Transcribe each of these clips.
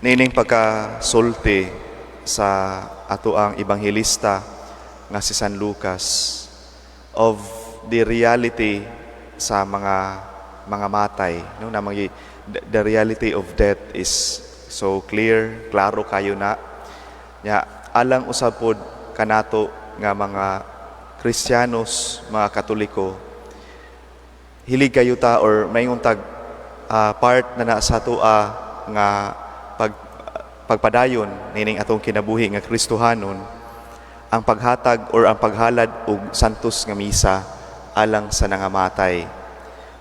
Niining pagkasulti sa ato ang ebanghelista nga si San Lucas of the reality sa mga matay, no, na mga the reality of death is so clear, klaro kayo na nya. Alang usab pod kanato nga mga Kristiyanos, mga Katoliko, hilig kayo ta or maingon tag part na na sa atoa nga pagpadayon nining atong kinabuhi nga Kristohanon ang paghatag or ang paghalad og santos nga misa alang sa nangamatay.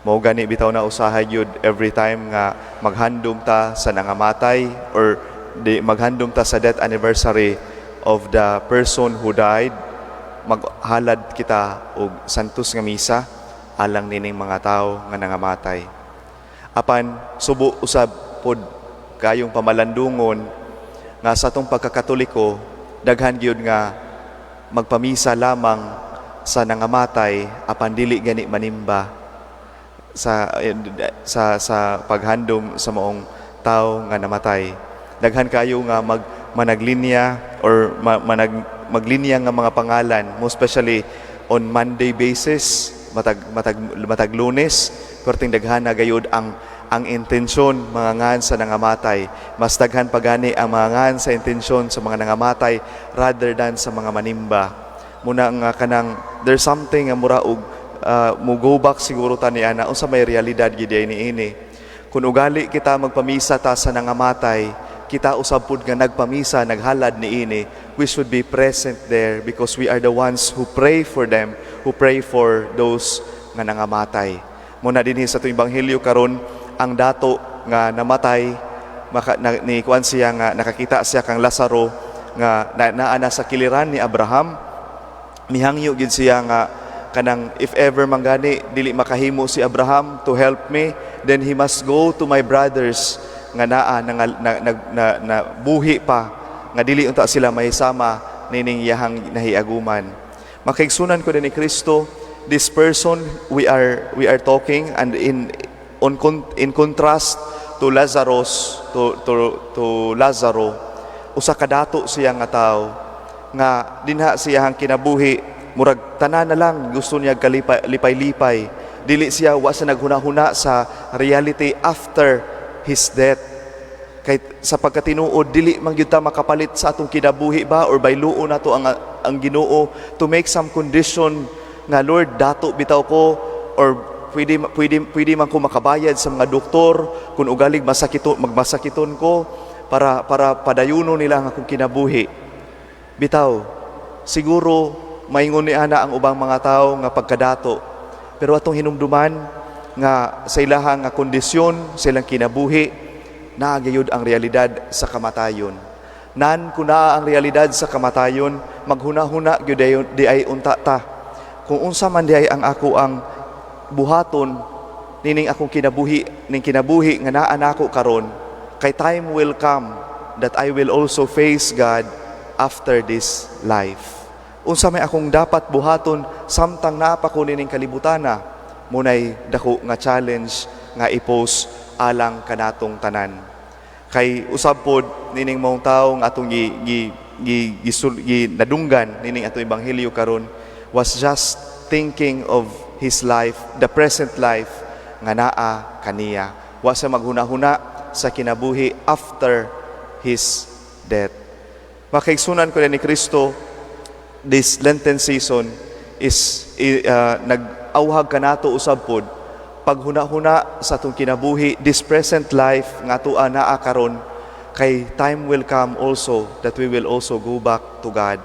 Mao gani bitaw na usahay gyud every time nga maghandom ta sa nangamatay or di maghandom ta sa death anniversary of the person who died, maghalad kita og santos nga misa alang nining mga tawo nga nangamatay. Apan subo usab pod kayong pamalandungon nga sa atong pagkakatoliko, daghan gyud nga magpamisa lamang sa nangamatay apan dili gani manimba sa paghandom sa maong tao nga namatay. Daghan kayo nga managlinya or maglinya nga mga pangalan, most especially on Monday basis, matag Lunes, perting daghan na gayud ang intensyon mga ngan sa nangamatay. Mas daghan pa gani ang mga ngan sa intensyon sa mga nangamatay rather than sa mga manimba. Muna nga kanang there's something nga mura og mo go back siguro ta ni ana, unsa may realidad gid ay niini. Kung ugali kita magpamisa ta sa nangamatay, kita usab pud nga nagpamisa, naghalad niini, we should be present there because we are the ones who pray for them, who pray for those nga nangamatay. Muna dinhi sa atong ebanghelyo karon, ang dato nga namatay maka, na, ni kuan siya nga nakakita siya kang Lazaro nga naa na sa kiliran ni Abraham. Mihangyo gid siya nga kanang if ever man gani dili makahimo si Abraham to help me, then he must go to my brothers nga naa na buhi pa, nga dili unta sila mahisama nining iyahang nahiaguman. Makaigsunan ko din ni Kristo, this person we are talking and in contrast to Lazarus to Lazaro, usa ka dato siya nga tawo nga dinha siyahang kinabuhi, murag tanan na lang gusto niya kalipay, lipay-lipay. Dili siya, wa sa naghuna-huna sa reality after his death. Kay sa pagkatinuod, dili man gyud ta makapalit sa atong kinabuhi ba or bayluon nato ang Ginoo to make some condition nga, "Lord, dato bitaw ko," or pwede man ko makabayad sa mga doktor kung ugalig masakito, magmasakiton ko para padayuno nila ang akong kinabuhi. Bitaw siguro maingon ni ana ang ubang mga tao nga pagkadato, pero atong hinumduman nga sa ilahang nga kondisyon, sa ilang kinabuhi, naa gayud ang realidad sa kamatayon. Nan kun naa ang realidad sa kamatayon, maghuna-huna gyud di ay unta ta kung unsa man di ay ang ako ang buhaton nining akong kinabuhi, ning kinabuhi nga naa nako karon, kay time will come that I will also face God after this life. Unsa may akong dapat buhaton samtang naa pa ko nining kalibutana? Munay dako nga challenge nga i-pose alang kanatong tanan. Kay usab pod nining maong tawo nga atong gi, gi, gi, gi nadunggan nining atong ebanghelyo karon was just thinking of his life, the present life nga naa kaniya. Wa sa maghuna-huna sa kinabuhi after his death. Makaigsunan ko ni Kristo, this Lenten season is nag-awhag kanato usab pod paghuna-huna sa atong kinabuhi, this present life nga atoa naa karon, kay time will come also that we will also go back to God.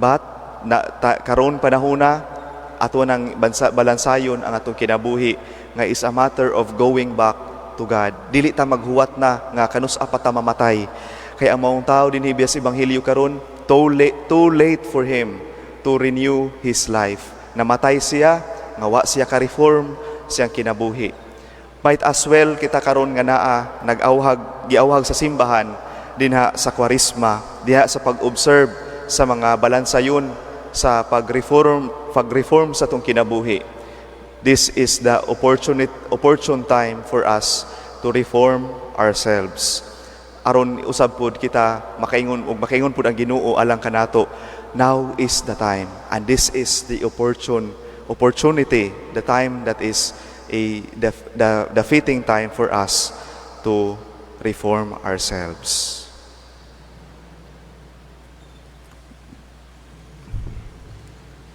But na, ta, karon panahona ato nang bansa, balansayon ang atong kinabuhi nga is a matter of going back to God. Dili ta maghuwat na nga kanus-a pa ta mamatay. Kay ang maong tao dinhi biya sa ebanghelyo karon, too late for him to renew his life. Namatay siya nga wa siya ka-reform siyang kinabuhi. Might as well kita karon nga naa nag-awhag, giawhag sa simbahan dinha sa Kwaresma, diha sa pag-observe sa mga balansayon sa pag-reform sa atong kinabuhi. This is the opportune time for us to reform ourselves. Aron usab pud kita makaingon ug makaingon pud ang Ginoo alang kanato, now is the time and this is the opportune opportunity, the time that is a the fitting time for us to reform ourselves.